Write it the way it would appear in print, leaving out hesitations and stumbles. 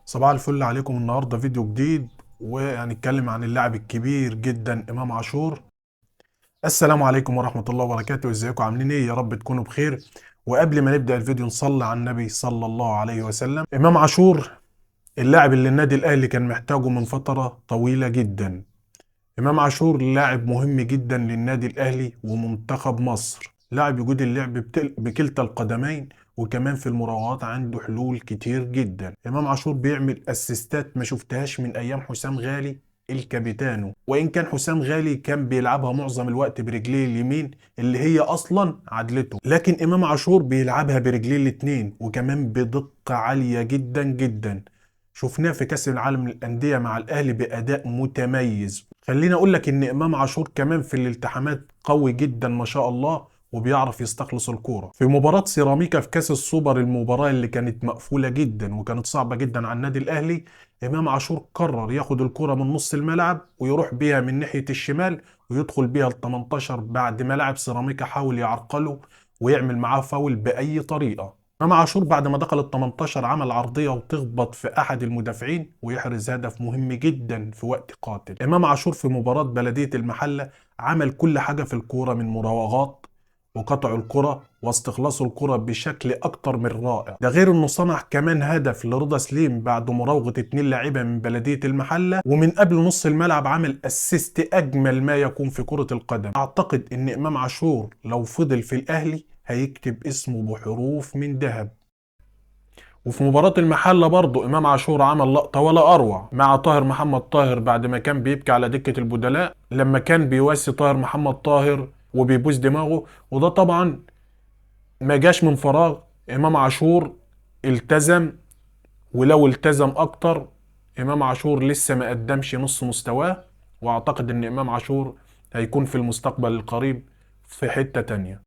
صباح الفل عليكم. النهارده فيديو جديد وهنتكلم عن اللاعب الكبير جدا امام عاشور. السلام عليكم ورحمة الله وبركاته، ازيكم عاملين ايه؟ يا رب تكونوا بخير. وقبل ما نبدأ الفيديو نصلي على النبي صلى الله عليه وسلم. امام عاشور اللاعب اللي النادي الاهلي كان محتاجه من فترة طويلة جدا. امام عاشور لاعب مهم جدا للنادي الاهلي ومنتخب مصر، لاعب يجيد اللعب بكلتا القدمين، وكمان في المراوغات عنده حلول كتير جدا. امام عاشور بيعمل اسيستات ما شفتهاش من ايام حسام غالي الكابيتانو، وان كان حسام غالي كان بيلعبها معظم الوقت برجليه اليمين اللي هي اصلا عدلته، لكن امام عاشور بيلعبها برجليه الاتنين وكمان بدقة عالية جدا جدا. شفناه في كأس العالم للأندية مع الأهلي بأداء متميز. خليني أقول لك إن إمام عاشور كمان في الالتحامات قوي جدا ما شاء الله، وبيعرف يستخلص الكورة. في مباراة سيراميكا في كأس السوبر، المباراة اللي كانت مقفولة جدا وكانت صعبة جدا على النادي الأهلي، إمام عاشور قرر ياخد الكورة من نص الملعب ويروح بيها من ناحية الشمال ويدخل بيها ال 18 بعد ما لاعب سيراميكا حاول يعرقله ويعمل معاه فاول بأي طريقة. إمام عاشور بعد ما دخل ال 18 عمل عرضية وتخبط في أحد المدافعين ويحرز هدف مهم جدا في وقت قاتل. إمام عاشور في مباراة بلدية المحلة عمل كل حاجة في الكورة، من مراوغات وقطع الكرة واستخلاص الكرة بشكل أكتر من رائع. ده غير إنه صنع كمان هدف لرضا سليم بعد مراوغة 2 لاعيبة من بلدية المحلة، ومن قبل نص الملعب عمل assist أجمل ما يكون في كرة القدم. أعتقد إن إمام عاشور لو فضل في الأهلي هيكتب اسمه بحروف من ذهب. وفي مباراة المحلة برضو إمام عاشور عمل لقطة ولا أروع مع طاهر محمد طاهر بعد ما كان بيبكي على دكة البدلاء لما كان بيواسي طاهر محمد طاهر وبيبوس دماغه، وده طبعا ما جاش من فراغ. إمام عاشور التزم، ولو التزم أكتر إمام عاشور لسه ما قدمش نص مستواه، وأعتقد إن إمام عاشور هيكون في المستقبل القريب في حتة تانية.